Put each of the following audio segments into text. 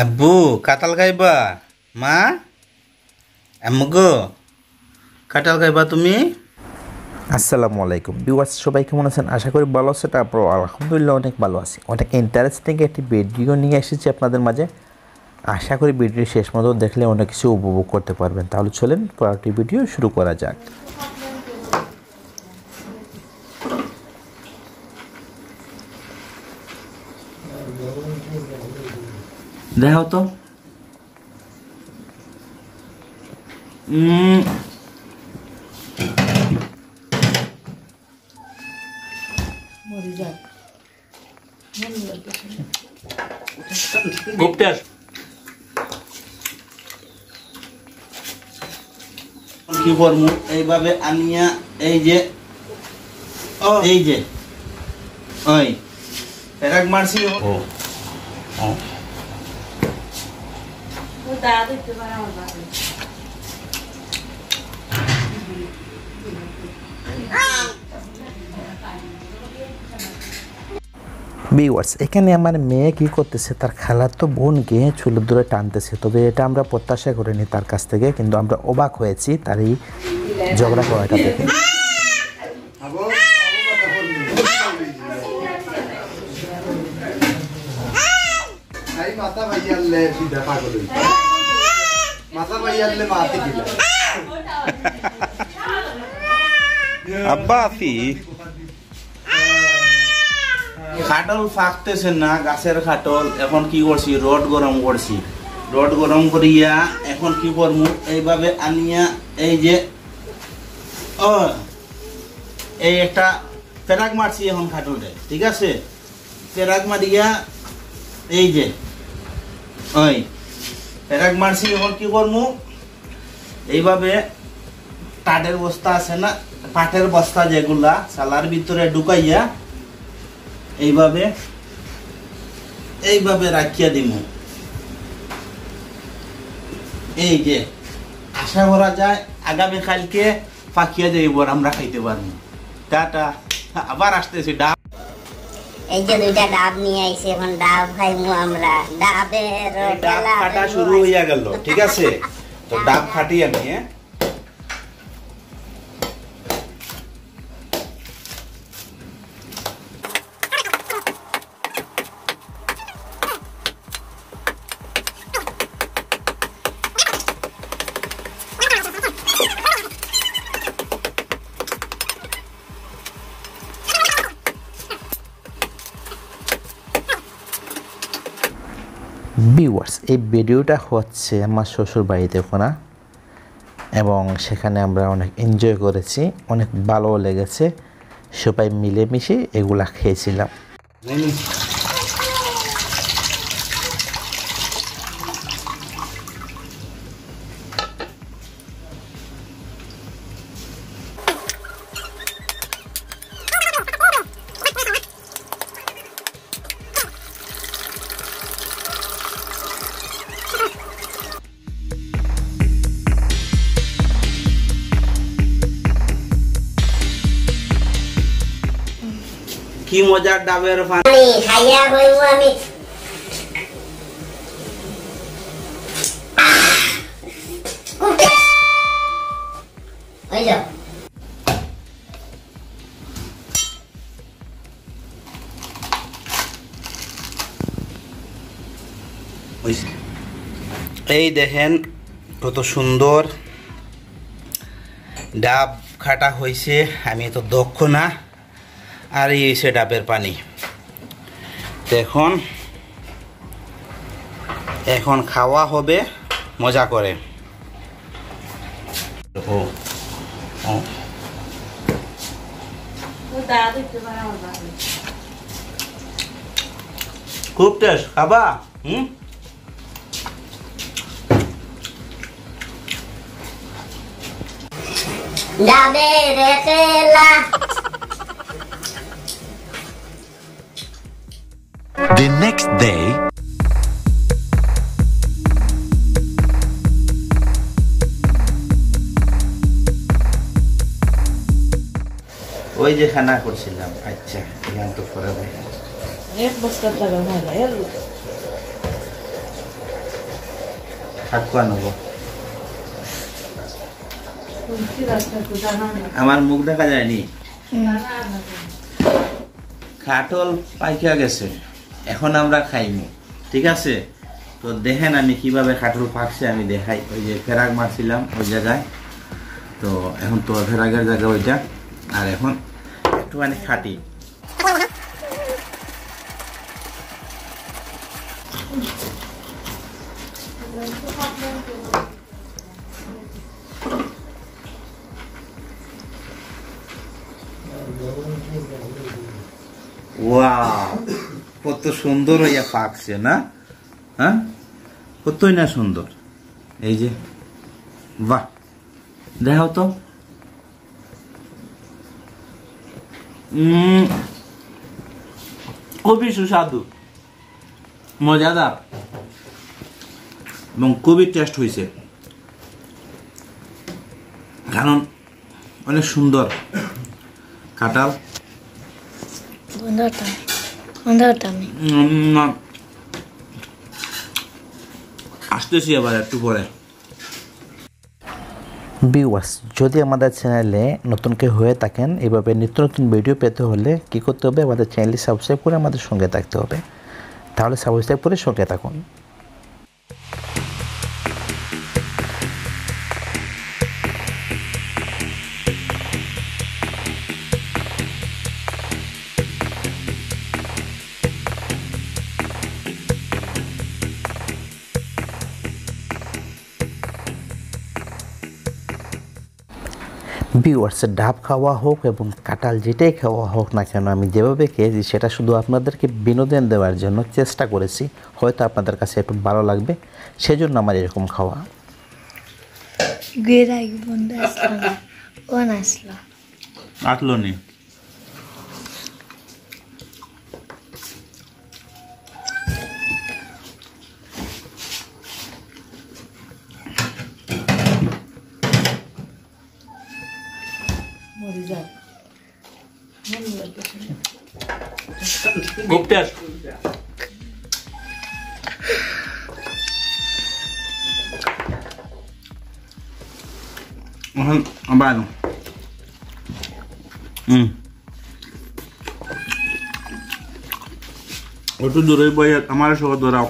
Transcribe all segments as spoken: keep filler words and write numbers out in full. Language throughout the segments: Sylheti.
আব্বু, কাঁঠাল খাইবা? মা, আম্মু গো, কাঁঠাল খাইবা তুমি? আসসালামু আলাইকুম ভিউয়ার্স, সবাই কেমন আছেন? আশা করি ভালো আছেন। তারপর আলহামদুলিল্লাহ অনেক ভালো আছি। অনেক ইন্টারেস্টিং একটি ভিডিও নিয়ে এসেছি আপনাদের মাঝে। আশা করি ভিডিও শেষ মতো দেখলে অনেক কিছু উপভোগ করতে পারবেন। তাহলে চলেন পুরোটি ভিডিও শুরু করা যাক। দেখাও তো। উম। খুব টেস্ট। কি করমু? এইভাবে আনিয়া এই যে, ও। এই যে, ওই, ফেরাক মারছি। ও, ও। ভিউয়ার্স, এখানে আমার মেয়ে কি করতেছে, তার খালাতো বোনকে চুলে ধরে টানতেছে। তবে এটা আমরা প্রত্যাশা করিনি তার কাছ থেকে, কিন্তু আমরা অবাক হয়েছি তার এই ঝগড়া করাটা দেখে। আব্বা আছি। কাঠল ফাকতেছে না, গাছের কাঠল। এখন কি করছি, রড গরম করছি। রড গরম করিয়া এখন কি করমু, এইভাবে আনিয়া এই যে, ও, এই একটা ফেরাক মারছি এখন কাঠলটা, ঠিক আছে? ফেরাক মারিয়া এই যে, ওই, ফেরাক মারছি। এখন কি করমু, এইভাবে টাটের বস্তা আছে না, পাটের বস্তা যেগুলা, চালার ভিতরে ঢুকাইয়া এইভাবে, এইভাবে রাখিয়া দিমু। এই যে, আশা করা যায় আগামী কালকে পাকিয়া যাইব, আর আমরা খাইতে পারমু। টাটা, আবার আসতেছি। ডাব। এই যে দুইটা ডাব নিয়ে আইছি, এখন ডাব খাইমু আমরা। ডাবের এই ডাব খেলা কাটা হইবো শুরু আজকে। হইয়া গেল, ঠিক আছে? তো ডাব কাটি আমি, হ্যাঁ? ভিউয়ার্স, এই ভিডিওটা হচ্ছে আমার শ্বশুর বাড়িতে করা, এবং সেখানে আমরা অনেক এনজয় করেছি, অনেক ভালো লেগেছে। সবাই মিলেমিশে এগুলা খেয়েছিলাম। কি মজার ডাবের পানি। আমি খাইয়া কইবো আমি। ওই যাও। এই দেখেন কত সুন্দর ডাব কাটা হইছে। আমি তো দক্ষ না, আর এই হইছে ডাবের পানি। তো এখন, এখন খাওয়া হবে মজা করে। ও, ও। খুব টেস্ট, খাবা? হুম? যাবে রে খেলা। The next day. ওই যে খানা করছিলাম, আচ্ছা, এখান তো পরে ভাই। এক বস্তার টাকা হয় না, এর। কাকুয়া নেব। আমার মুখ দেখা যায়নি। কাঠল পাইকা গেছে, এখন আমরা খাইমু, ঠিক আছে? তো দেখেন আমি কিভাবে কাঠল পাকছে, আমি দেখাই। ওই যে ফেরাক মারছিলাম ওই জায়গায়, তো এখন তো ফেরাকের জায়গা ওইটা। আর এখন একটুখানি খাটি। ওয়াও, কত সুন্দর হইয়া পাকছে না? হ্যাঁ, কতই না সুন্দর। এই যে, বাহ, দেখাও তো। উম, খুবই সুস্বাদু, মজাদার এবং খুবই টেস্ট হয়েছে, কারণ অনেক সুন্দর কাঁঠাল। বন্ধ করতাম, বন্ধ করতাম আমি। উম, না। আসতেছি আবার একটু পরে। ভিউয়ার্স, যদি আমাদের চ্যানেলে নতুন কেউ হয়ে থাকেন, এইভাবে নিত্য নতুন ভিডিও পেতে হলে কি করতে হবে? আমাদের চ্যানেলটি সাবস্ক্রাইব করে আমাদের সঙ্গে থাকতে হবে। তাহলে সাবস্ক্রাইব করে সঙ্গে থাকুন। ভিউয়ার্স, ডাব খাওয়া হোক এবং কাঁঠাল যেটাই খাওয়া হোক না কেন, আমি যেভাবে খেয়েছি সেটা শুধু আপনাদেরকে বিনোদন দেওয়ার জন্য চেষ্টা করেছি। হয়তো আপনাদের কাছে একটু ভালো লাগবে, সেজন্য আমার এরকম খাওয়া। গেরাই বন্ধ আসলো না। কোন আসলো? আসলো নি। মরে যাও। খুব টেস্ট। এখন আবার আনো। হুম। একটু দূরে বই, আমার সহ ধরাও।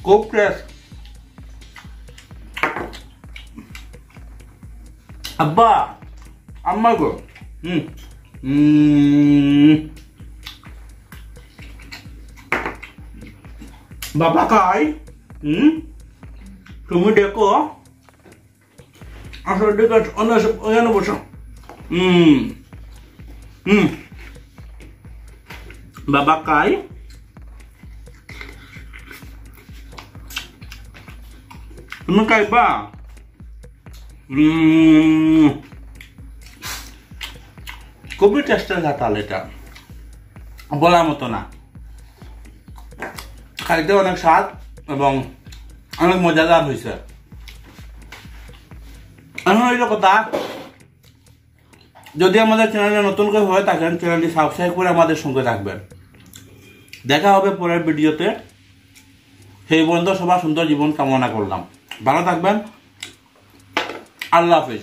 খুব টেস্ট। আব্বা, আম্মা গো। হুম। হুম। বাবা কই? হুম? তুমি দেখো। আসো, ঠিক আছে, অন্য আসো, ওখানে বসো। হুম। হুম। বাবা কই? তুমি খাইবা? হুম। খুবই টেস্টের কাঁঠাল এটা, বলার মতো না। খাইতে অনেক স্বাদ এবং অনেক মজাদার হয়েছে। এখন হইল কথা, যদি আমাদের চ্যানেলে নতুন কেউ হয়ে থাকেন, চ্যানেলটি সাবস্ক্রাইব করে আমাদের সঙ্গে থাকবেন। দেখা হবে পরের ভিডিওতে। সেই পর্যন্ত সবার সুন্দর জীবন কামনা করলাম। ভালো থাকবেন। আল্লাহ হাফেজ।